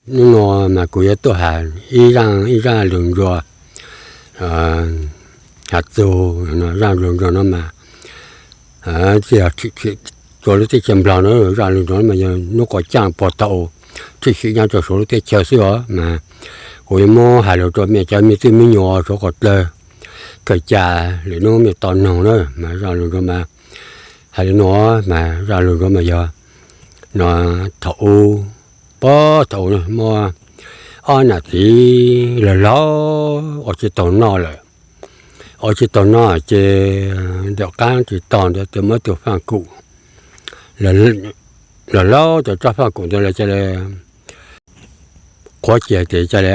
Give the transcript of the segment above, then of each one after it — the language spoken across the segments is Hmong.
Hnub no mas kuv yuav tuaj has ib zaj, ib zaj lug ntsua has txug zaj lug ntsua no mas, txhim rua lub teb chaws Nplog no, zaj lug ntsua no mas yog hnub quas caaj puag thaum tshwm sim nyob rua Suav lub teb chaws xwb os mas kuv yuav muab has lug rua mej cov me tub me nyuam suav qhov dlawg kawm ca lwm hnub mej tau noog na. Mas zaj lug ntsua mas has le nuav, mas zaj lug ntsua mas yog no, thaum ub, puag thaum ub muaj ob nam txiv laug laug ua tsi taug noj lawm. Ua tsi taug noj ces ntawm qaab tsi tog ntawd muaj ib tug faaj kum laug laug, cov tsob faaj kum ntawd lawv ca le qhuav ceg tes ca le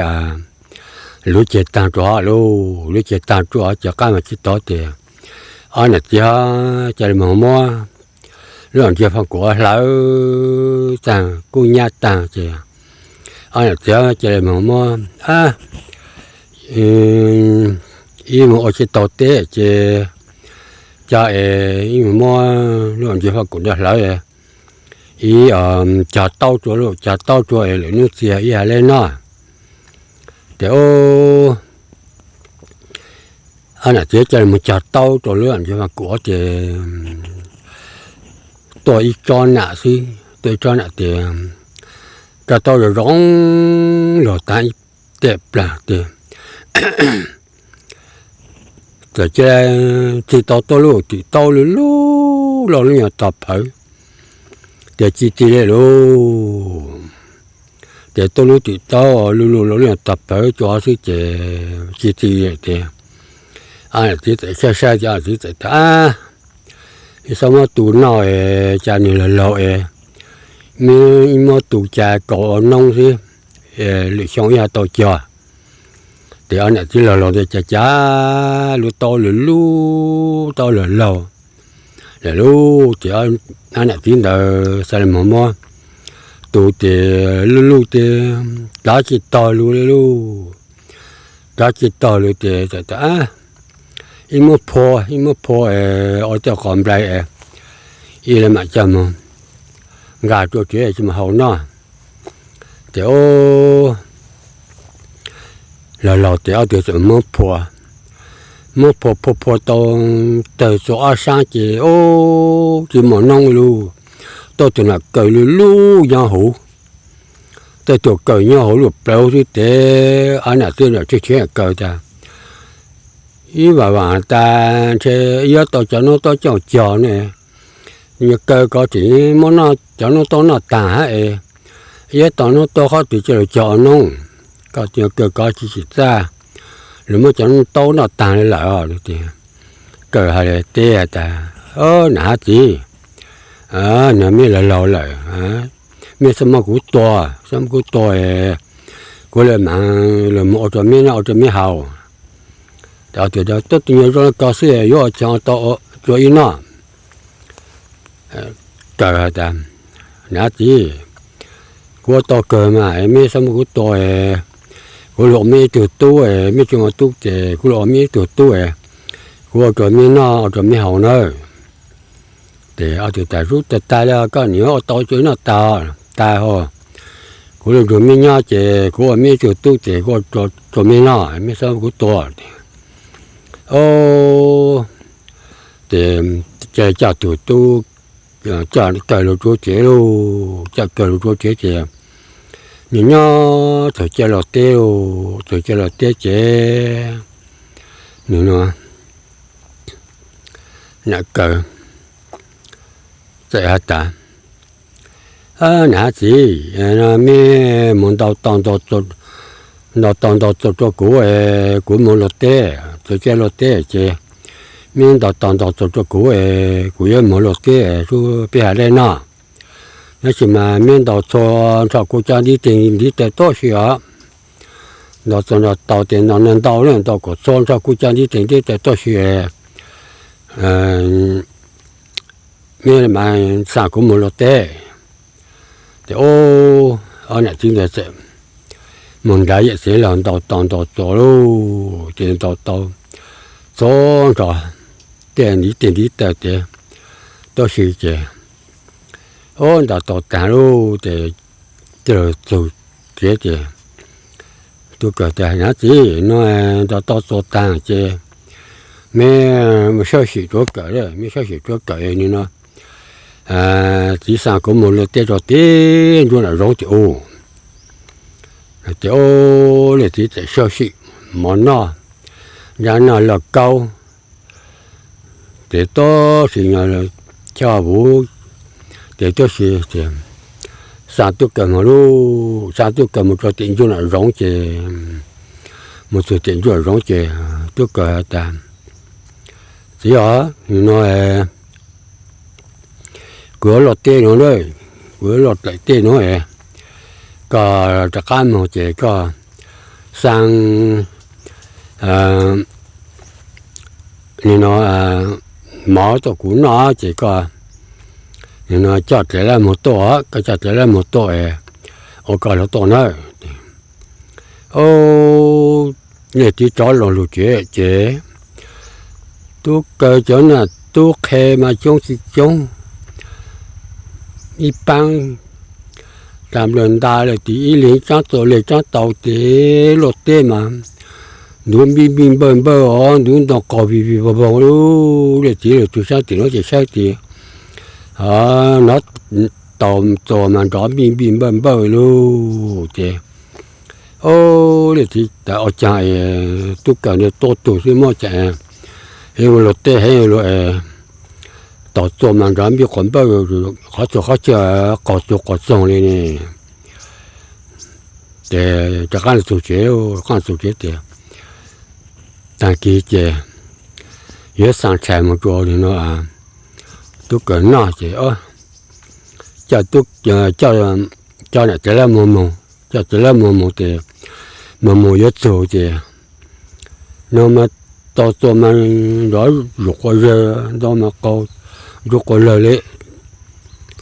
luv ceg taag rua, luv ceg taag rua ces qaab mas tsi tog tes ob nam txiv ca le moog muab lub ntsia faaj kum hlawv taag kub nyab taag ces ob nam txiv ca le moog muab ib moog ua tsi taug teb ces ca es ib moog muab lub ntsia faaj kum ntawd hlawv, ib cog taub rua, cog taub rua es lwm nub txiag ib has le noj. Ces ob nam txiv ca le moog cog taub rua lub ntsia faaj kum ces tuaj ib tsob nam xwb, tuaj ib tsob nam tes roj taub zoo zoo luag taag ib tes plaag tes txawm ca le txig tau tuaj lub tim taub lug lug lug lub nyuag tog phawv, ces txi txi le lug. Ces tuaj lub tim taub lug lug lug lub nyuag tog phawv cua xwb ces txi txi tes ob nam txiv txawm saib saib ces ob nam txiv txawm tas, ib xob muab tu noj es ca nwg laug laug es, ib muab tu ca kaus ua noob xwb, lwm xyoo ib yam tau cog. Ces ob nam txiv laug laug tes ca ca lub taub lug lug, taub laug laug lawm lub ces ob nam txiv ntawd xaav le moog muab tu tes lub lub tes rov tsi tog lug le lub, rov tsi tog lug tes txawm tas ib muab phua, ib muab phua es ua tej qos nplai es ib le maam coj moog nqag rua tsev tsi moog hau noj. Ces laug laug tes ob tug txawm muab phua, muab phua phua phua tau tawg txug ob saab ces ub tsi muaj noob lug, tuaj tug nam kaws lug lug nyob huv, tuaj tug kaws nyob huv lug plaws xwb tes ob nam txiv ntawd tseem tshiab kaws tas ib vaam vaam tas ntshe yuav tau cov noob taub coj cog ne, kaws kov tseem muab cov noob taub noj taag hab es, yuav tau noob taub qhob twg coj lug cog ua noob, koj kaws kov tsi tsim txaj, lug muab cov noob taub noj taag le lawm. Kaws has le teb has tas, nam hab txiv, nwg meb laug laug lawm, meb xob muab kuv tua, xob muab kuv tua, kuv le maam lug moog ua rua meb noj ua rua meb haus. Tub tug nyuas zoo le koj xwb yuav ua caag tau rua ib noj. Kaws has tas, nam txiv, kuv ua tau kawg mas meb xob muab kuv tua, kuv lug ua meb ib tug tub, meb tsi muaj tub ces kuv lug ua meb ib tug tub, kuv ua rua meb noj ua rua meb haus nawb. Ces ob tug tas, zub tag tag le, koj nim ua tau rua ib noj tag, tag hos, kuv lug nrug meb nyob ces kuv ua meb ib tug tub ces kuv ua rua meb noj, meb xob muab kuv tua. Ces ca coj tug tub, coj kaws lug rua tsev lug, coj kaws lug rua tsev ces nwg nyob txug caij laug teb lug, txug caij laug teb ces nwg nam kaws txawm has tas, nam hab txiv, meb moog ntaus tau ntaus txug rua kuv, kuv moog luag teb, txug caij luag teb ces meb ntaus tau ntaus txug rua kuv, kuv yuav moog luag teb sub peb has le noj. Tab sis mas meb ntaus txhua nrho kuv cov ntiv tes ntiv taw tuab si os. Ntaus txhua ntaus tau tes ntaus ntaus le ntaus kuas txhua nrho kuv cov ntiv tes ntiv taw tuab si, meb mas xa kuv moog luag teb. Ces ob nam txiv ntawd txawm moog nrad yawm txiv laug ntaus tau ntaus txug lug ces ntaus tau txhua nrho tej ntiv tes ntiv taw tes tuab si ces, ob, ntaus tau taag lug ces txug tsev ces tub kawm tias, Nab txiv, no nto toj txua taag ces meb sab sim tuav kawm, meb sab sim tuav kawm nim no txiv xaa kuv moog luaj teb rua tim nruab nram zoov tim u. Ces ua le txiv txawm sab sim mov noj, nrab noj lauj kaub, ces tab sis nyob coj vuv, ces tab sis xaa tub kawm moog lub, xaa tub kawm moog rua tim nruab nram zoov ces, moog txug tim nruab nram zoov ces tub kawm has tas, Txiv os, nim no kuv yuav luaj teb no, kuv yuav luaj dlaim teb no, koj rov qab moog ces koj xaa nim no mov tuaj kuv noj ces koj nim no coj dlaim lab moog tuaj, koj coj dlaim lab moog tuaj ua koj lug tuaj na. Ua le txiv rov lug lug tsev ces tub kawm cov nam tub qhe mas coob tsis coob, ib paab tas nplawg nta le txiv ib leeg tsaab txuas leeg tsaab tau ces luaj teb mas ntuv npij npij npawj npawj os, ntuv ntoo qaug vij vij voog voog lug. Le txiv lug txug sab tim nuav ces saib tias nov tau txuas mas nrov npij npij npawj npawj lug ces ua le txiv tas ua caag tub kawm nws tuaj tug xwb muab caag es luaj teb heev lug es tau txuas mas nrov npij quas npawj, qhov txug qhov chaw qaug txug quas txoog li ne. Ces rov qaab txug tsev, qaab txug tsev tias taag kis ces yuav xaa tshais moog rua nim no tub kawm noj ces coj nam txiv lab moog, coj txiv lab moog moog ces moog moog yuav txug ces no mas tau txuas mas nrov zuj quas zawg, ntoo mas qaug zuj quas lawg li.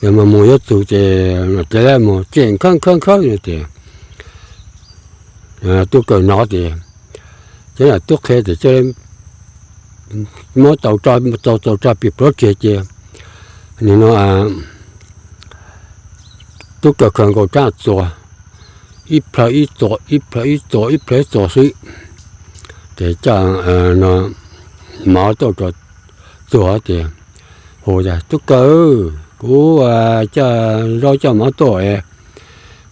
Ces moog moog yuav txug ces nam txiv lab moog tsej nkhawb nkhawb nkhawb ces tub kawm nov ces cov nam tub qhe ces muab tau txua txua rog pig pluav tseg ces nim no tub kawm khaws nkaus rab txuas, ib plhaw ib txuas, ib plhaw ib txuas, ib plhaw ib txuas xwb. Ces coj mov tuaj rua txuas ces hu tas, Tub kawm, kuv coj zaub coj mov tuaj,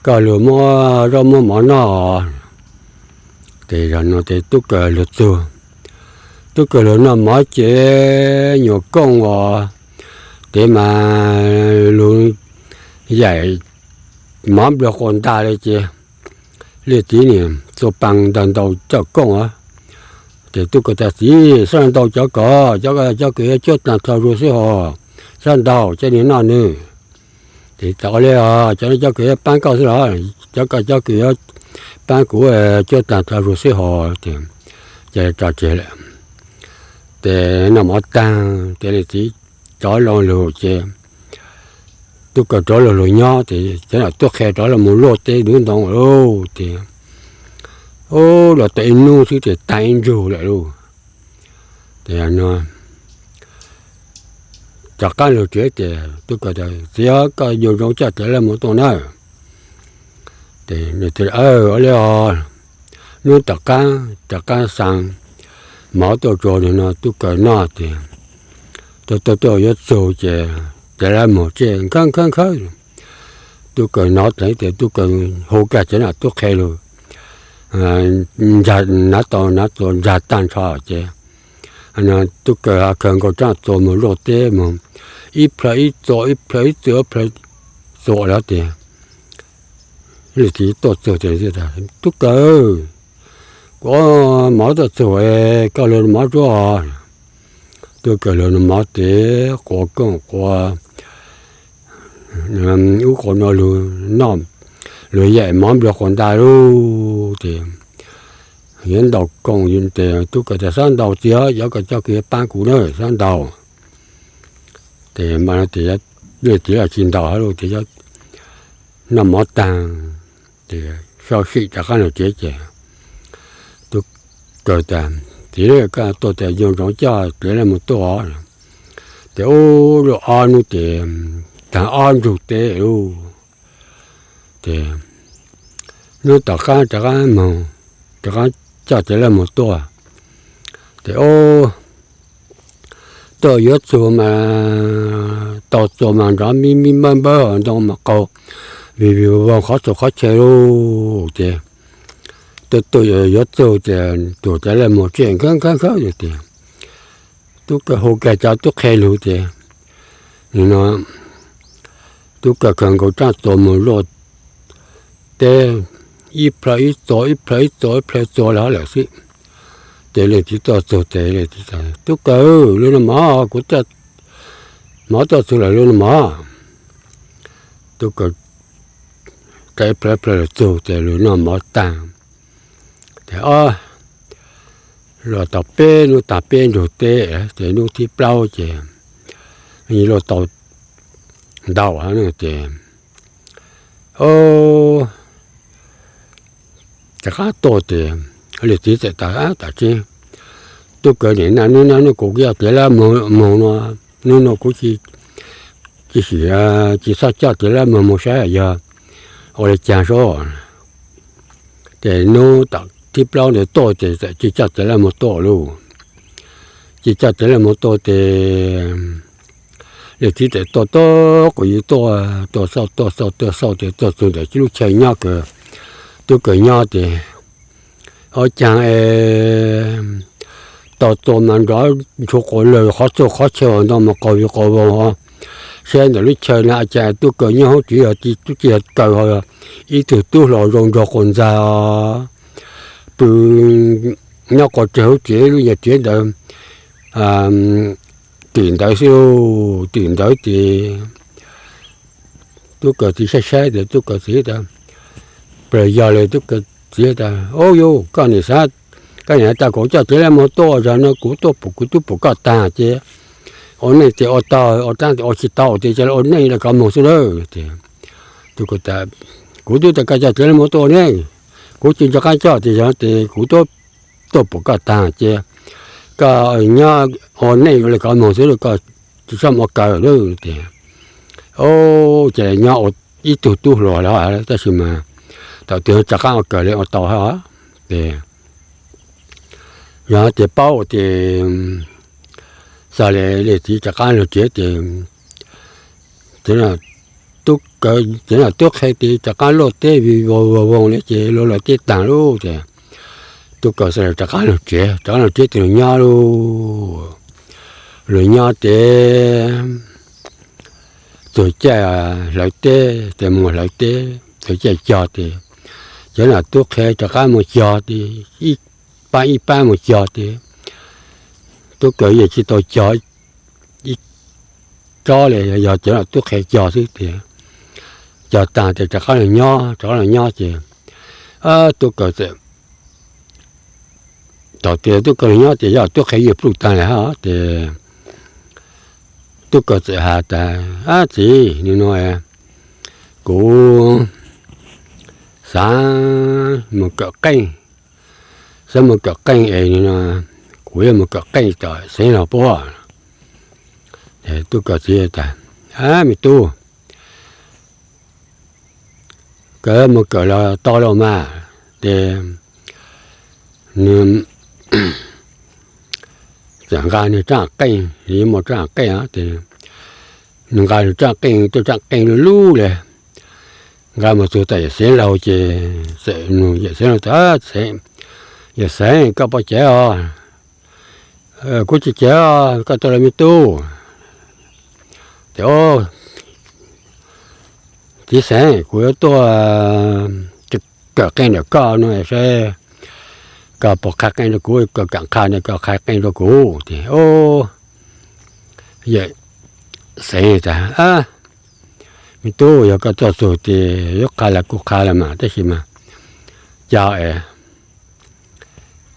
koj lug muab zaub muab mov noj. Ces zaum no ces tub kawm lug txug, tub kawm lug noj mov ces nyuam kooj os, ces mas lug yaim mov nplawg quas ntas li ces liaj txiv nim txua paa ntawg ntau coj kooj os. Ces tub kawm tas, Txiv, sab ntau cov ko, cov ko cov kws yuav cuab taag dlhau zug xwb hos, sab ntau coj nim noj nws. Ces tas, Ua le os, cov no cov kws yuav paab koj xwb los, cov ko cov kws yuav paab kuv cuab taag dlhau zug xwb hos. Ces tso tseg lawm. Ces noj mov taag ces liaj txiv rov lug lug ces tub kawm rov lug lug nyob ces cov nam tub qhe rov lug moog luaj teb ntuv ntoo lawm lauj. Ces ua le tau ib nub xwb ces taag ib ntsug lawm lauj. Ces rov qaab lug tsev ces tub kawm tas, Txiv, koj nco ntsoov coj txiv laj mus tuaj nawb. Ces ua le os, nub tom qaab rov qaab xaa mov tuaj rua no tub kawm noj ces tuaj tuaj tuaj yuav txug ces txiv laj mus tsej nkhawb nkhawb nkhawb. Tub kawm nov teev ces tub kawm hu kiag cov nam tub qhe lug, nrag nav tau nav txuas nrag taag nrho ces tub kawm khaws nkaus rab txuas mus luaj teb mus, ib plhaw ib txuas, ib plhaw ib txuas, ib plhaw txuas lawm ces liaj txiv tuaj txug ces, Tub kawm, kuv mov tuaj txug, koj lug mov tsuab. Tub kawm lug noj mov ces quas kooj quas ub quas no lug noj, lug yaim mov nplua quas nta lug ces yuav ntau kooj ces tub kawm tas, Xab ntaus txiv, cov ko coj kws yuav paab kuv na, xab ntaus. Ces liaj txiv los tsis ntaus hab lug ces noj mov taag ces sau sim rov qaab lug tsev ces tub kawm tas, Txiv, koj tuaj tas nco ntsoov coj txiv laj mus tuaj. Ces ub luaj ob nub ces taag ob ntsug teb lug ces hnub tom qab rov qab moog, rov qab coj Txiv Laj Moog tuaj. Ces o, tuaj yuav txug mas tau txuas mas nrov mi mi npawb npawb ntoo mas qaug vig vig voog qhov txhia qhov chaw lug. Ces tuaj tuaj yuav txug ces tus Txiv Laj Moog tseem nkawb nkawb nkawb ces tub kawm hu kiag cov tub qhe lug ces, no, tub kawm khaws nkaus rab txuas moog luaj teb, ib plhaw ib txuas ib plhaw ib txuas ib plhaw txuas lawm xwb. Ces leej txiv tuaj txug ces, tub kawm, lug no mog, kuv mov tuaj txug lawm, lug no mog. Tub kawm rab ib plhaw ib plhaw txug ces lug noj mov taag. Ces o, luag tau peb nub taag peb nrug teb, ces nub thib plaub ces luag tau ntau ces, o, rov qab tuaj ces leej txiv txawm tas, tas tsi, tub kawm, nim no nub no kuv coj Txiv Laj Moog no, nub no kuv tsis sim, tsis txhob coj Txiv Laj Moog moog saib yog ua le caag sub. Ces nub tom thib plaub ntawd tuaj ces txawm tsis coj Txiv Laj Moog tuaj lug. Tsis coj Txiv Laj Moog tuaj ces leej txiv txawm tuaj tuaj quas yws tuaj, tuaj xauj tuaj xauj tuaj xauj ces tuaj txug ntawm lub chaw nyob kws tub kawm nyob ces, o, caag es tau txuas mas nrov ntshua quas lawg qhov txhia qhov chaw ntoo mas qaug vig qaug voog, saib ntawm lub chaw no caag tub kawm nyob hauv tsev yog tub tsis yog kawm ho, ib tug tub hluas zoo nraug quas ntxag pw nyob quas tseg hauv tsev, lub nyuag tsev ntawd tim ntawd xwb, tim ntawd ces tub kawm txiv saib saib ces tub kawm txiv tas, plaws yog le tub kawm txiv tas, o, yog koj nim xav, koj nim tas kuv coj Txiv Laj Moog tuaj, zag no kuv tuaj pum kuv tub pum koj taag ces ua neej ces ua tau, ua dlaab ua tsis tau ces ua neej le kov moog xwb lawm. Kuv tub tas koj coj Txiv Laj Moog tuaj ua neej, kuv tsis nco qab coj ces yog ces kuv tuaj pum koj taag ces koj nyob ua neej le kov moog xwb, koj tsis txhob mus ua kawm lawm ces, o, ces nyob ua ib tug tub hluas lawm tab sis mas thaum twg rov qab ua kawm le ua tau hab. Ces yog ces paub ces xav le leej txiv rov qab lug tsev ces tub kawm ces tub qhe ces rov qab luaj teb vig vog vog voog le ces luag luaj teb taag lawm ces tub kawm xav le rov qab lug tsev, rov qab lug tsev ces lug nyob lawm. Lug nyob ces txug caij hlawv teb ces mus hlawv teb, txug caij cog ces cov nam tub qhe rov qab mus cog ces ib pab ib pab mus cog ces tub kawm yeej tsis tau cog ib tsob le, yog cov nam tub qhe cog xwb ces cog taag ces rov qab lug nyob, rov qab lug nyob ces tub kawm txawm, thaum twg tub kawm lug nyob ces yog tub qhe yuav pluj taag le hab ces tub kawm txawm has tas, ab txiv, nim no kuv xav mus kawm qeej, xav mus kawm qeej es nim no kuv yuav mus kawm qeej tom Xeev Laug puab. Tub kawm txiv tas, ab me tub, koj mus kawm los tau los mas. Ces nws txawm nqa nws rab qeej, nws yuav mus rab qeej ces nws nqa nws rab qeej, tuaj rab qeej lug lug le, nqa mus txug tom yawm Xeev Laug ces txawm nug yawm Xeev Laug tas, yawm Xeev, koj puas cev os? Kuv tsis cev, koj tuaj los me tub. Ces, txiv Xeev, kuv yuav tuaj kawm qeej ntawm koj no saib koj puas qha qeej rau kuv, koj kam qha no koj qha qeej rau kuv. Ces yawm Xeev tas, me tub, yog koj tuaj txug ces yuav qha los kuv qha los mas, tab sis mas cas es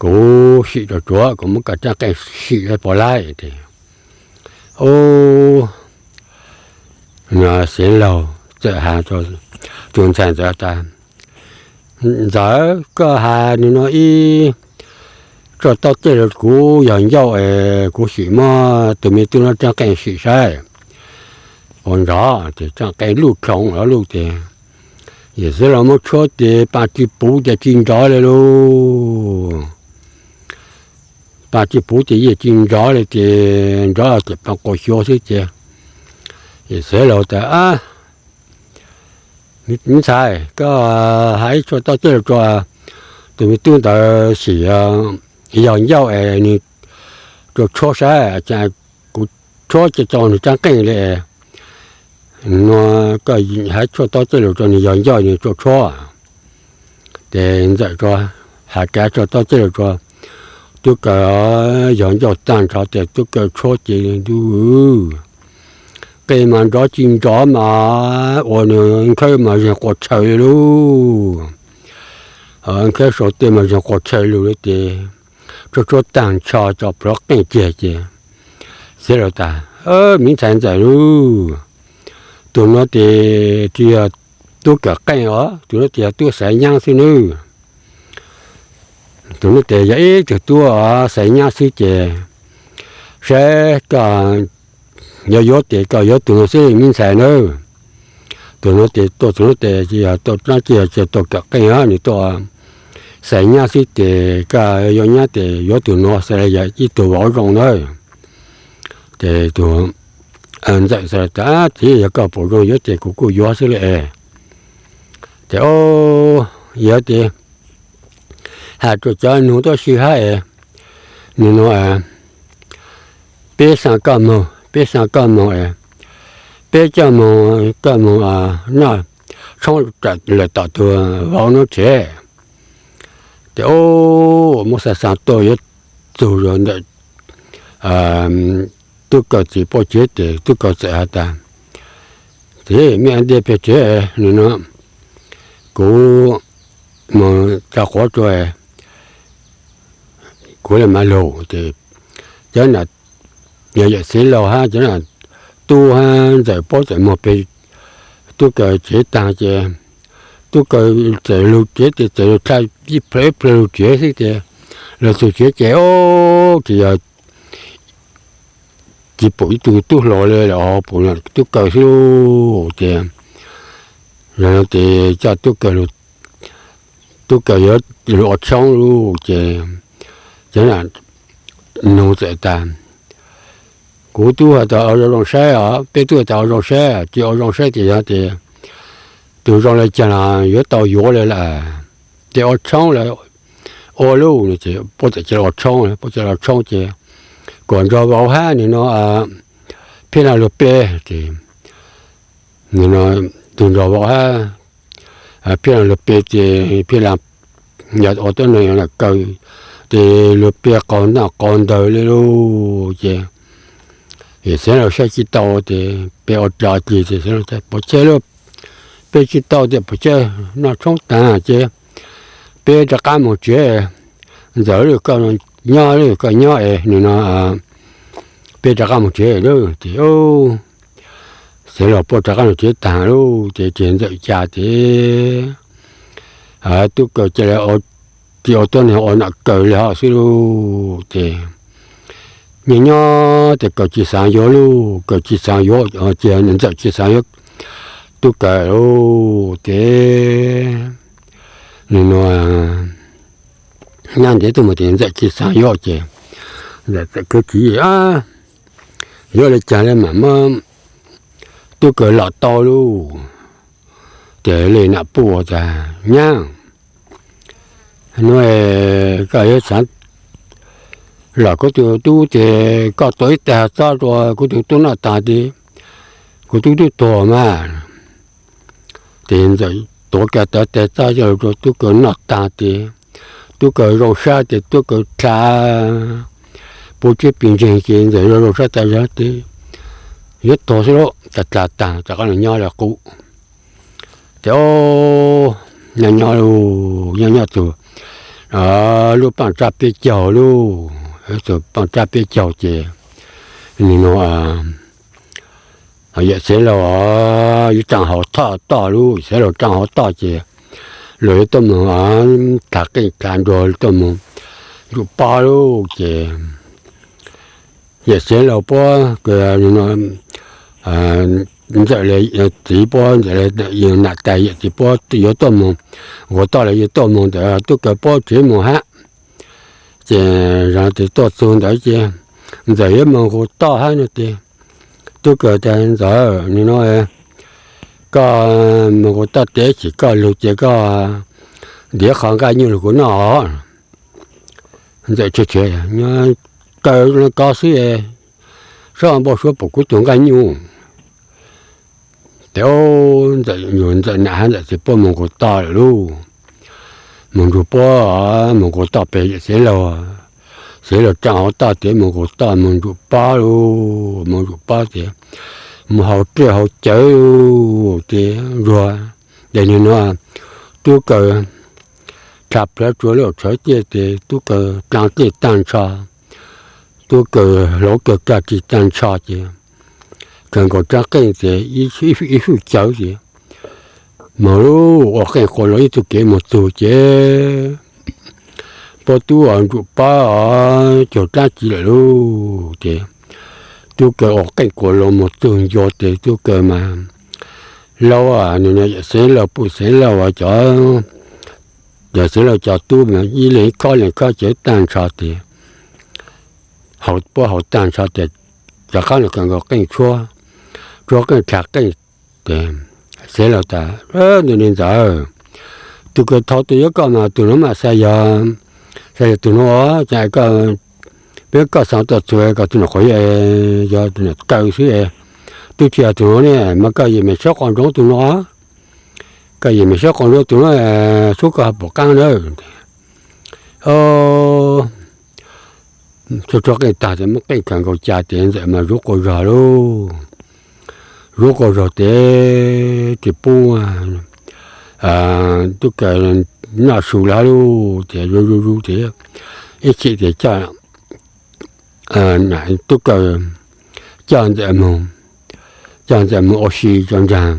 kuv sim rau tsuav, kuv muab koj rab qeej sim puas laib. Ces Xeev Laug txawm has rau tus ntxhais ntawd tas, ntxawm, koj has nim no ib tso taub tej rau kuv yog ncauj es kuv sim muab tus me tub no rab qeej sim saib puas nrov. Ces rab qeej luj dlhoo los luj ces Yawm Xeev Laus muab tshuab ces pa tsis puv ces tsis nrov li lauj. Pa tsis puv ces yeej tsis nrov li ces nrov ces pa quas xyuas xwb ces Yawm Xeev Laus tias, Me ntxhais, koj hais ib tshuaj tob ceg los rau tus me tub ntawd sim yog ncauj es nws rau tshuab saib, kuv tshuab ces tso nws rab qeej li no, koj hais tshuaj tob ceg los rau nws yog ncauj nws rau tshuab. Ces Ntxawm hais kiag tshuaj tob ceg los rau tub kaws, yog ncauj tag nrho ces tub kaws tshuab ces ntuj, qe mas nrov tsis nrov mas ua nws nkhawb mas zeeg quas tshaws li lauj. Nkhawb saum tej mas zeeg quas tshaws lug li ces tshuab tshuab tag nrho tso plhuav qeej kiag ces Xeev Laus tias, Me ntxhais Ntxawm lauj, tus no ces tsis yog tub kaws qeej os, tus no ces yog tub xaiv nyab xwb nawb. Tus no ces yog ib tug tub xaiv nyab xwb ces saib koj yuav yuav ces koj yuav tus no xwb me ntxhais nawb. Tus no ces tuaj, tus no ces tsis yog tuaj nab, tsis yog tub kaws qeej os, nws tuaj xaiv nyab xwb ces koj yuav nyab ces yuav tus no xwb, yog ib tug vauv zoo nawb. Ces tus Ntxawm xav tias, Txiv, yog koj pom zoo yuav ces kuv kuj yuav xwb li es. Ces yog ces hais rau cov nug tuab si hab es, nws no, peb xaa koj moog, peb xaa koj moog es, peb coj moog, koj moog noj tshoob lawm tom tus vauv nub tsev. Ces muab xa xaa tuaj yuav txug ntawm tub kaws txiv pov tsev ces tub kaws txawm has tas, Txiv, mej ntiag peg tsev, nws no kuv moog tsa quav rua, kuv le maam lug. Ces cov nam, Yawm Xeev Laus hab cov nam tub hab Ntxawm paub txawm moog peg tub kaws tsev taag ces tub kaws txawm lug tsev ces txawm lug dlha ib plawg ib plawg lug tsev xwb ces lug txug tsev ces ob, tsis yog, tsis pum ib tug tub hluas li, pum tub kaws xwb lauj. Ces yog no ces coj tub kaws, tub kaws yuav lug ua tshoob lauj. Ces cov nam nug txawm tas, Kuv tub has tas ua zoo zoo saib os, peb tub has tas ua zoo saib, tsis ua zoo saib ces yog ces tus zoo le caag los yuav tau yuav le lawm, ces ua tshoob lawm ua lauj. Ces puab txawm cia li ua tshoob, puab cia li ua tshoob ces kuas nrog vauv hab nws no Phiaj Laj lug pe ces nws no tug nrog vauv hab Phiaj Laj lug pe ces Phiaj Laj yog ua tuab neeg nam kaw ces lug pe qaug noj qaug ntawg le lauj. Ces Xeev Laus saib tsis tau ces pe ua dlaag tis ces Xeev Laus tas, Pov chawj lauj, pe tsis tau ces pov chawj, noj tshoob taag ces peb rov qab moog tsev. Ntxawm lauj, koj nyob lauj, koj nyob es nws no peb rov qab moog tsev lauj. Ces Xeev Laus puab rov qab moog tsev taag lauj ces, ces Ntxawm ca ces tub kaws ca le tsis ua tuab neeg ua nam kaw le hov xwb lauj. Ces nyob nyob ces kaws tsis xaav yuav lauj, kaws tsis xaav yuav, ces Ntxawm tsis xaav yuav tub kaws lauj. Ces nws no nyob ntev tuaj moog ces Ntxawm tsis xaav yuav ces Ntxawm txawm kawg tsis yuav le caag le maam muab tub kaws lom tau lauj. Ces le nam puj tas, Nyab, nub koj yuav xaav lom kuv tug tub ces koj tua ib teg txob rua kuv tug tub noj taag ces kuv tub twb tuag mas. Ces Ntxawm tuav kiag tau teg txob coj lug rua tub kaws noj taag ces tub kaws zoo sab ces tub kaws dlha puv tsib pis ntseeg ces Ntxawm zoo zoo sab tas zog ces yuav tuag xwb lauj, tas dlha taag rov qab nyob le qub. Ces nyob nyob lauj, nyob nyob txug lub paaj tsab peb caug lauj, txug paaj tsab peb caug ces nws no Yawm Xeev Laus yuav raaj hauv toj lauj, Xeev Laus raaj hauv toj ces luag yuav tuaj moog dlha qeej dlha nruas tuaj moog nruj pob lauj. Ces Yawm Xeev Laus puab no Ntxawm txiv puab, Ntxawm nam tais yawm txiv puab yuav tuaj moog nqus toj los yuav tuaj moog ntawd, Tub Kaws puab tsev moog hab. Ces zov tes tuaj txug ntawd ces Ntxawm yuav moog nqus toj hab no ces Tub Kaws tas, Ntxawm, nwg nuav koj moog nqus toj tes ces koj lug ces koj ntiav qho nqaij nyuj lug kuv noj. Ntxawm tsev tsev, Kaws le koj xwb, sab npau suav pum kuv tug nqaij nyuj. Tes Ntxawm nam hab Ntxawm txiv puab moog nqus toj lawm lub, moog nrug puab, moog nqus toj peg yawm Xeev Laug, Xeev Laug tsaa hauv toj tes moog nqus toj moog nrug pob lub, moog nrug pob tes moog haus dlej haus cawv tes nruag. Ces nwg nuav Tub Kaws dlha plawv tsua lub tshav ciaj tes Tub Kaws dlaa dlej taag nrho, Tub Kaws hluav kawg kaj kig taag nrho ces kawg nkaus rab qeej tes ib fwj cawv ces moog lub ua qeej quas lug ib tug kev moog txug ces puab tub nrug pob caug dlaab ci lawm lub ces Tub Kaws ua qeej quas lug moog txug ncua tes Tub Kaws mas laub, nwg yawm Xeev Laug pum Xeev Laug cov, yawm Xeev Laug cov tub mas ib leeg ib khob leeg khob cawv taag nrho tes puab haus taag nrho tes rov qaab lug kawg nkaus qeej tshuab, tshuab qeej dlha qeej tes Xeev Laug tas, Ntxawm, tug kawg thaus tug yuav koj mas tug nuav mas xav yog, xav yog tug nuav, peb koj xav tuaj txug koj tug nuav qhuav yog tug nuav Kaws xwb, twb tsis yog tug nuav ne mas koj yim meem sab quas nroo tug nuav, koj yim meem sab quas nroo tug nuav, xub koj puas qaab na. Tshuab qeej tag tes muab qeej khaws nkaus ca tes Ntxawm mas zuv quas zog lauj, zuv quas zog tes tsis pub Tub Kaws noj su lawm lauj, tes zuv zuv zuv tes ib chim tes Tub Kaws coj Ntxawm moog, coj Ntxawm moog ua si rua nraag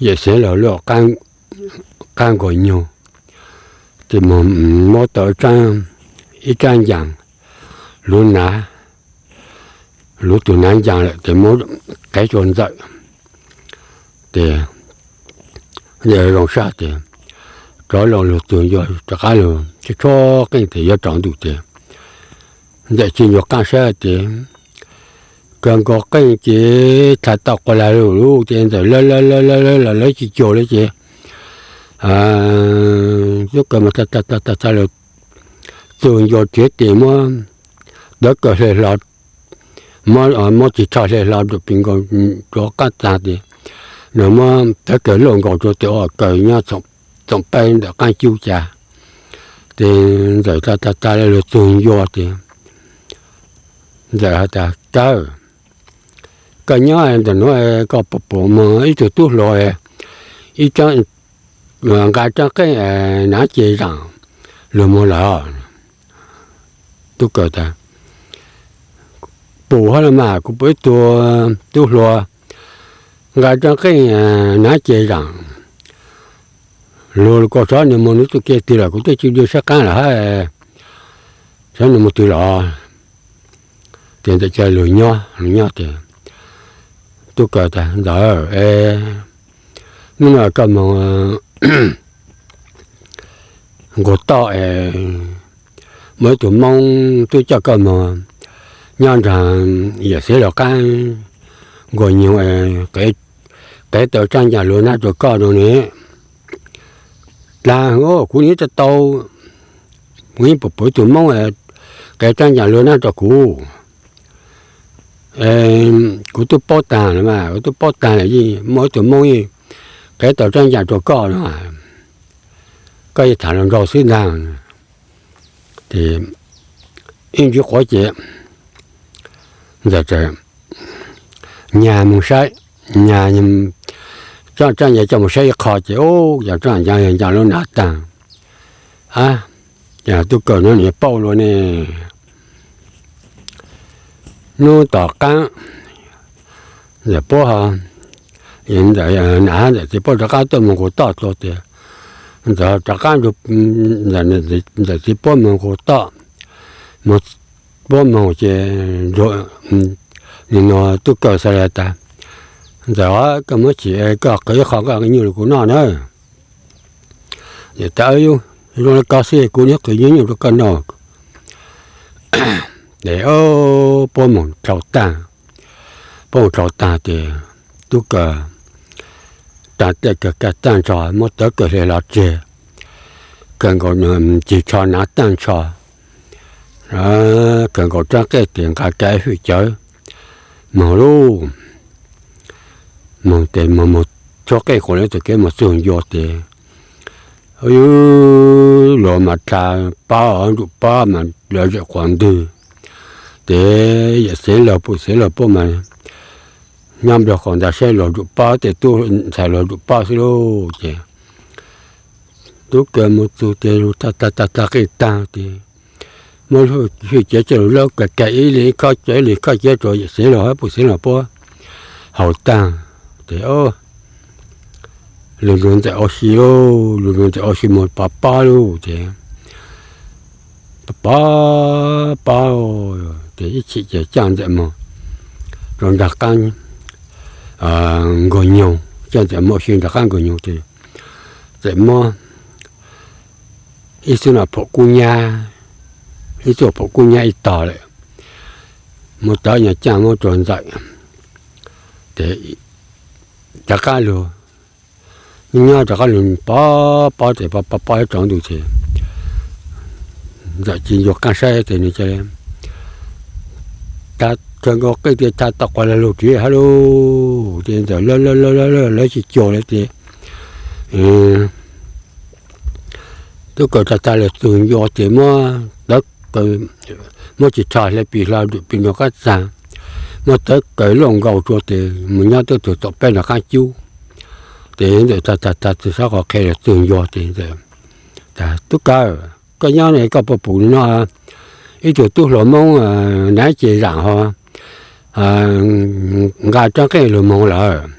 yawm Xeev Laug lub qaab nkaus nyuag, tes moog muab tau ib tsaab ncaas, luv nav, luv tug nav ncaas lawm tes muab qev rua Ntxawm. Tes zoo sab tes rov lug txug ncua rov qaab lug tshuab qeej tes yuav tsaus ntuj tes Ntxawm tsis nyuam qaab sab tes kawg nkaus qeej ces thaum tau quas lag lug lub ces Ntxawm lawv lawv lawv lawv lawv lawv tsis cuag lawm ces Tub Kaws mas tag tag tag lug txug ncua tsev tes muab tawv kaws hle hlo, muab tig rho hle hlo rua pis nkaus rua qaab tag tes nws muab tawv kaws luaj nkaus rua tes ua kaws nyob txoom peb ntawm qaab cub ca. Tes Ntxawm tag tag tag lug txug ncua tes Ntxawm has tas, Kaws, koj nyob ntawm nuav koj puas pum moog ib tug tub hluas ib tsaab, nqa tsaab qeej nav ce zaam lug moog lawm? Tub Kaws tas, Pum hab los mas, kuv pum ib tug tub hluas nqa tsaab qeej nav ce zaam lug, kuv xyov nws moog nws tug ke twg lawm, kuv twb tsis dua saib qaab lawm hab, xyov nws moog twg lawm. Tes Ntxawm ca lug nyob, lug nyob tes Tub Kaws tas, Ntxawm, hnub no koj moog nqug toj es muaj ib tug Moob twb coj koj moog nyob nraag yawm Xeev Laus qaab nkaus nyuag, qev tau tsaab ncaag luas nab rua koj no ne. Dlaag, kuv yeej tau, kuv yeej pum pum ib tug Moob qev tsaab ncaag luas nab rua kuv. Kuv tub paub taag los mas, kuv tub paub taag los yeej muaj ib tug Moob yeej qev tau tsaab ncaag rua koj no. Koj yeej thaam lug nraug xwb ntaag. Ib ntsis quav ces Ntxawm nyag moog saib, nyag, tsaab ncaag coj moog saib ib qho ces, ub, yog tsaab ncaag yog ncaag luas nab taag. Tub Kaws no nws paub luas ne. Hnub tom qaab Ntxawm puab, Ntxawm nam Ntxawm txiv puab rov qaab tuaj moog nqus toj tua tes, Ntxawm rov qaab, Ntxawm txiv puab moog nqus toj, puab moog ces, nim no Tub Kaws xaav le tas, Ntxawm, koj muab chim, koj qhwv ib qho koj nyuj rau kuv noj na. Niam tais, yus zoo li koj xwb kuv nyob qhwv nyuj rau koj noj. Ces puab mus dlhau tag, puab mus dlhau tag ces tub kaws taag tej kawg kaj tag nrho, muab tawv kaws hle los tseg, kawg nkaus cig tsho hnav tag nrho, kawg nkaus rab qej tes nqa kav hwj cawv moog lauj. Moog tes moog moog tshuab qej quas le txoj kev moog txug ncua tes, yus luas mas dlha pab, nruj pab mas lawv zem quas ntwg. Ces yawm Xeev Laug Pum Xeev Laug puab mas nyob nplog qaum ntag, saib luas nruj pab, tej tub ntxhais luas nruj pab xwb lauj. Ces tub kaws mus txug tes lug tag tag tag qej tag tes muab hwj cawv coj lug laub ka ka ib leeg ib khob cawv, ib leeg ib khob cawv rua yawm Xeev Laug hab Pum Xeev Laug puab haus tag. Ces lug nrug Ntxawm ua si lauj, lug nrug Ntxawm ua si moog pab pab lauj. Ces pab pab ces ib chim ces coj Ntxawm moog rua nraag qaab Nkaus Nyoog, coj Ntxawm moog ua si nraag qaab Nkaus Nyoog tes Ntxawm muab ib xub no phom kub nyab, ib txuj phom kub nyab ib tog lawm, muab tawv nyuag caaj muab rua Ntxawm. Ces rov qab lug nyob, rov qab lug pab pab tes pab pab ib tsaus ntuj ces Ntxawm tsis ncua qaab saib tes nws ca le kawg nkaus qej tes tha tau quas lug lug ris hab lauj. Ces Ntxawm lawv lawv lawv tsis cuag le tes tub kaws tag tag lug txug ncua tes muab tawv kaws, muab tsis tsho hle pis hlo nruam pis nrug qab txag, muab tawv kaws luaj nkaus rua tes mus nyob tuaj tug tom peb nraag qaab cub. Ces Ntxawm tag tag tag txug sab qhov qhe lug txug ncua tes Ntxawm, tub kaws, koj nyob ne koj puas pum no ib tug tub hluas Moob hnav ib ce zaam ho nqa rab qeej lug moog lawm?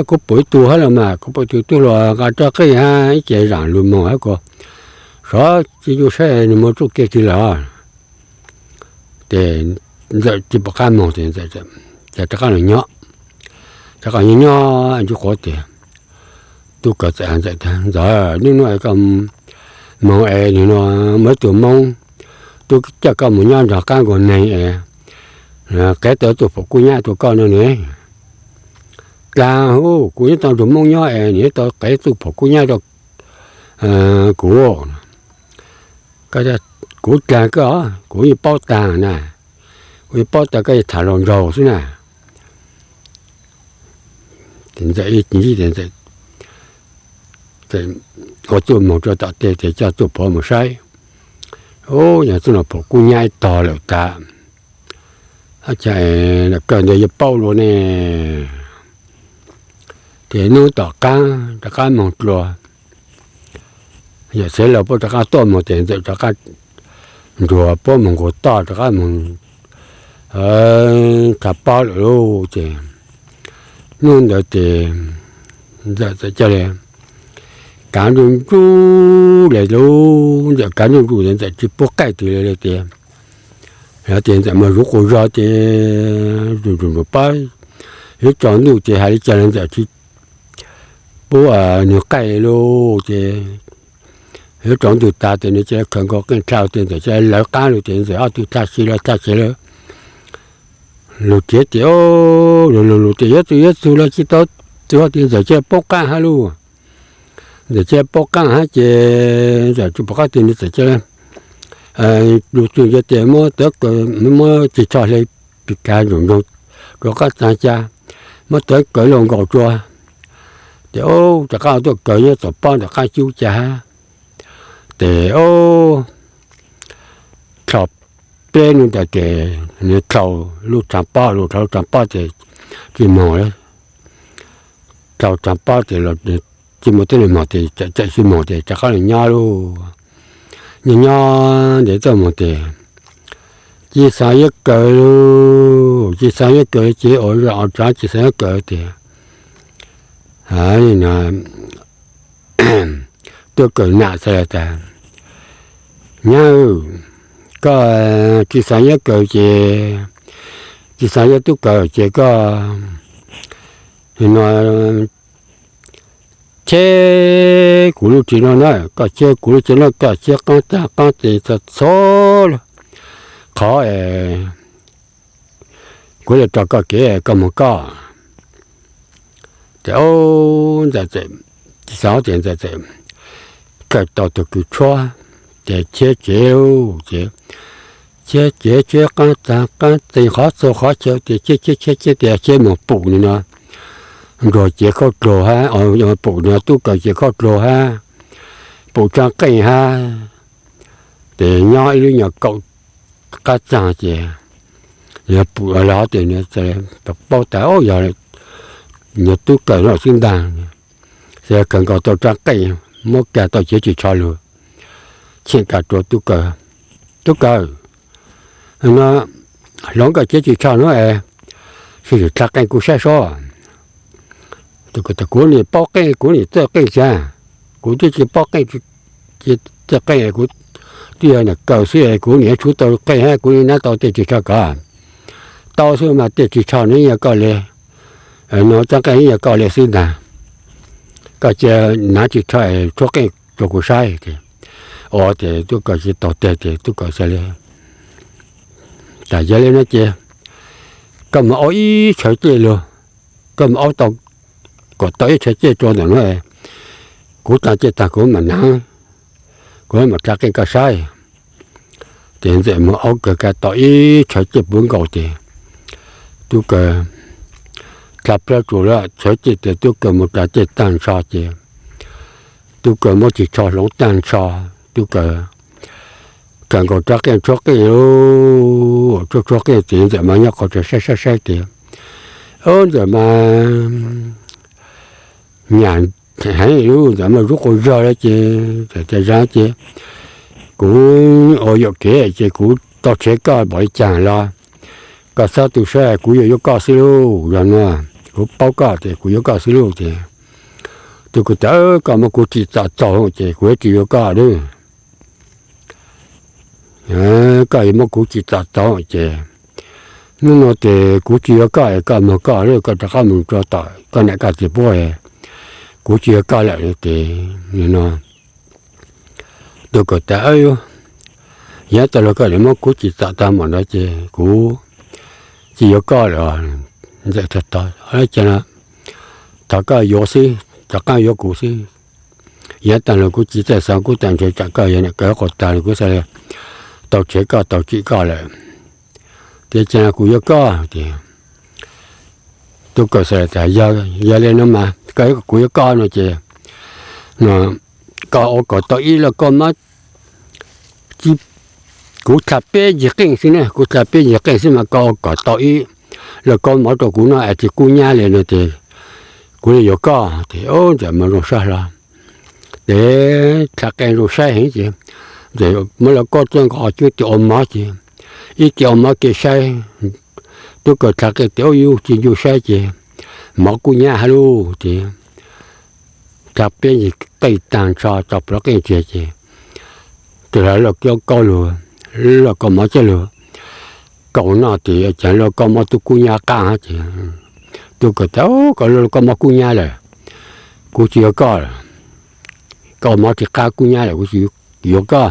Kuv pum ib tug hab los mas, kuv pum ib tug tub hluas nqa rab qeej hab ib ce zaam lug moog hab ko, xyov tsis yuav saib nws moog txuj ke twg lawm. Ces Ntxawm tsis pum qab moog tes Ntxawm rov qab lug nyob, rov qab nyob nyob ntsis quav tes tub kaws txawm has Ntxawm tas, Ntxawm, nub nua koj moog es nws nua muaj ib tug Moob tub coj koj moog nyob nraag qaab nkaus neeg es qev tau txuj phom kub nyab rua koj no ne. Dlaag hub, kuv nyob tau nrug Moob nyob es nws tau qev txuj phom kub nyab rua kuv. Kuv dlaag koj, kuv yeej paub taag na, kuv yeej paub tas koj yeej tham hluas nraug xwb na. Ntxawm ib ntsis tes ua txuj moog rua tom tej tes coj txuj phom moog saib, ub, yog txuj no phom kub nyab ib tog lawm tas, kawg ntawd yuav paub lug ne. Ces nub tom qaab rov qab moog dlua, yawm Xeev Laus puab rov qab tuaj moog tes Ntxawm rov qab nrug puab moog nkaus toj rov qab moog tha pob lawm lauj. Ces nub ntawd tes Ntxawm txawm ca le kaav nruj nruj le lauj, Ntxawm kaav nruj nruj tes Ntxawm tsis pub qaij twg le le tias, yog tias Ntxawm moog zuv quas zog ces zuv zuv zuv pab, yuav tsaus ntuj ces has le caag le Ntxawm tsis pub nws qaij le lauj. Ces yuav tsaus ntuj tas tes nws ca le khaws nkaus qeej dlhau tes Ntxawm ca le lawv qaab lug tes Ntxawm ob tug dlha si lawv dlha si lawv lug riav tes, lug lug lug tes yuav txug yuav txug los tsis tau txug tias Ntxawm ca le poob qaab hab lauj. Ntxawm ca le poob qaab hab ces Ntxawm tsis pum qab tes nws txawm ca le lug txug ncua tes muab tawv kaws, muab ceg tsho hle pis kav nroog nroog rua qab txag ca, muab tawv kaws luaj nkaus rua. Ces ub, rov qab tuaj kaws nyob tom pob nram qab cub ca hab. Ces ub, dlhau peb nub ntawd ces nws dlhau lub tshav pob, lub dlhau lub tshav pob ces tsis moog, dlhau tshav pob ces tsis muaj teb le moog ces txawm txawm tsis moog ces rov qab lug nyob lauj. Nyob nyob ntev tuaj moog tes Ci Xav Yab Kaws lauj, Ci Xav Yab Kaws ces ua zaj ua tsav Ci Xav Yab Kaws tias, tuaj kaws nam xwb tas, nyab, koj Ci Xav Yab Kaws ces, Ci Xav Yab Tub Kaws ces koj no, cheb kuv lub tsev no na, koj cheb kuv lub tsev no, koj cheb qaab taag qaab tes txhua txhua qhov, kuv le rau koj kev koj moog koj. Ces ntxawm txawm, tsis xav ces ntxawm txawm kawm tau tug kws tshuab, ces cheb tsev, ces cheb tsev cheb qaab taag qaab tes qhov txhua qhov chaw, ces cheb cheb cheb cheb tes cheb moog pum no, Ntsuag cev khaub dluag hab, pum no Tub Kaws cev khaub dluag hab, pum tsaab qeej hab, ces nyob ib lub nyuas kaum qab txaag ces pum los tes paub tas yog Tub Kaws no xwb ntaag. Ces kawg nkaus tau tsaab qeej, muab kag tau cev ris tsho lug, cheem kag rua Tub Kaws, Tub Kaws, no hloov koj cev ris tsho no es, sim dlha qeej kuv saib sob. Kuv nim paub qeej, kuv nim txawj qeej tsaag, kuv twb tsis paub qeej, txawj qeej, kuv twb yog nam kaws xwb, kuv nim tshuab tau qeej hab kuv nab tau tej ris tsho koj. Tau xwb mas tej ris tsho no yog koj le, no tsaab qeej yog koj le xwb ntaag. Koj cia nab ris tsho tshuab qeej rua kuv saib. Ua tes Tub Kaws tsis taug teg ces Tub Kaws xaav le, tas yog le no ces koj moog aub ib chaw ceg lug, koj moog aub tau, kom tau ib chaw ceg rua ntawm no, kuv taag ceg taag kuv mam naav, kuv mam dlha qeej koj saib. Ces ntxawm moog aub kawg kag tau ib chaw ceg puv nkaus ces Tub Kaws dlha plawg tsum lawm, chaw ceg tes Tub Kaws moog dlha ceg taag nrho ces Tub Kaws muab ris tsho hloov taag nrho, Tub Kaws kawg nkaus rov qeej tshuab qeej, tshuab tshuab qeej ces ntxawm mas nyob qhov tsev saib saib saib ces, ub, ntxawm mas nyam heev lub, ntxawm mas zub quas zog lawm ces, ces kuv ua yuam kev ces kuv tau tshev koj npaum li caag los koj txhob tu siab, kuv yuav yuav koj xwb lauj. Yog no kuv paub koj ces kuv yuav koj xwb lauj ces, Tub Kaws tas koj muab kuv tsim txom txaus ces kuv yuav tsis yuav koj lawm. Koj yuav muab kuv tsim txom txaus ces hnub no ces kuv tsis yuav koj, koj moog koj lawm, koj rov qab moog rua tom koj nam koj txiv puab, kuv tsis yuav koj lawm ces, no Tub Kaws tas, yog tas lug koj muab kuv tsim txom tag npaum no ces kuv tsis yuav koj lawm. Ntxawm tas, thov koj yuav xwb, rov qab yuav kuv xwb. Yog tas lug kuv tsis txawj xaav, kuv tag nrho tsam koj yog nam kaws quas tag lug kuv xaav le tau tshev koj tau tsim koj lawm. Ces cia kuv yuav koj ces, Tub Kaws xaav tas yog le no mas koj, kuv yuav koj no ces, no koj ua kom tau ib lauj kaub mob, kuv dlha peb ncig qeej xwb na, kuv dlha peb ncig qeej xwb mas koj ua kom tau ib lauj kaub mob rua kuv noj es tsis kub nyab le no ces kuv le yuav koj. Ces ub, ntxawm mas zoo sab hlo, ces dlha qeej zoo saib heev ces, ntxawm muab lauj kaub txuj nkaus cub tes ua mob ces, ib tes ua mob ke saib, Tub Kaws dlha qeej tes ub yuav tsis ncu saib ces mob kub nyab hab lauj ces, dlha peb ncig qeej taag nrho tso plhuav qeej tseg ces, tes lauj kaub lug, lauj kaub mob coj lug kaus noj ces cas lauj kaub mob tub kub nyab qab ces, Tub Kaws tas koj lauj kaub mob kub nyab lawm, kuv tsis yuav koj lawm, koj mob tsis qab kub nyab lawm kuv tsis yuav koj.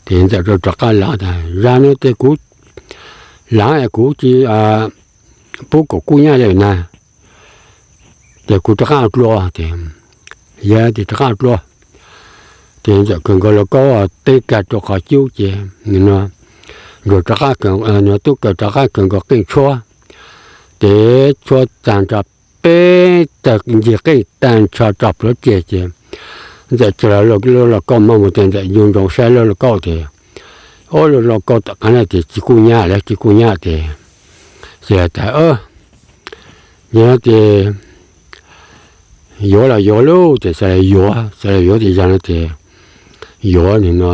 Ces ntxawm rov qab lawm tas zag no ces kuv lawm kuv tsis pub kom kub nyab lawm na, ces kuv rov qab dlua ces, yog ces rov qab dlua. Ces ntxawm kawg nkaus lauj kaub teb kag rua qhov cub ces, no Ntsuag rov qab, no Tub Kaws rov qab kawg nkaus qeej tshuab, ces tshuab taag nrho peb tawg ncig qeej taag nrho tso plhuav tseg ces, ntxawm tsa lauj kaub mob mus ces ntxawm ncu ntsoov saib lauj kaub ces, ub, lauj kaub tom qab no ces tsis kub nyab lawm, tsis kub nyab ces, xaav tas yog ces yuav los yuav lauj ces xaav yuav, xaav yuav ces zag no ces yuav, no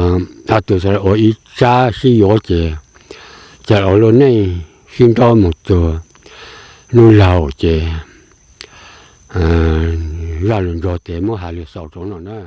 ob tug xaav ua ib sab sib yuav ces, cas ua lub neej sib nrauj mus txug hnub laug ces, zaj lug nrug tes muab has lug xaus rua no na.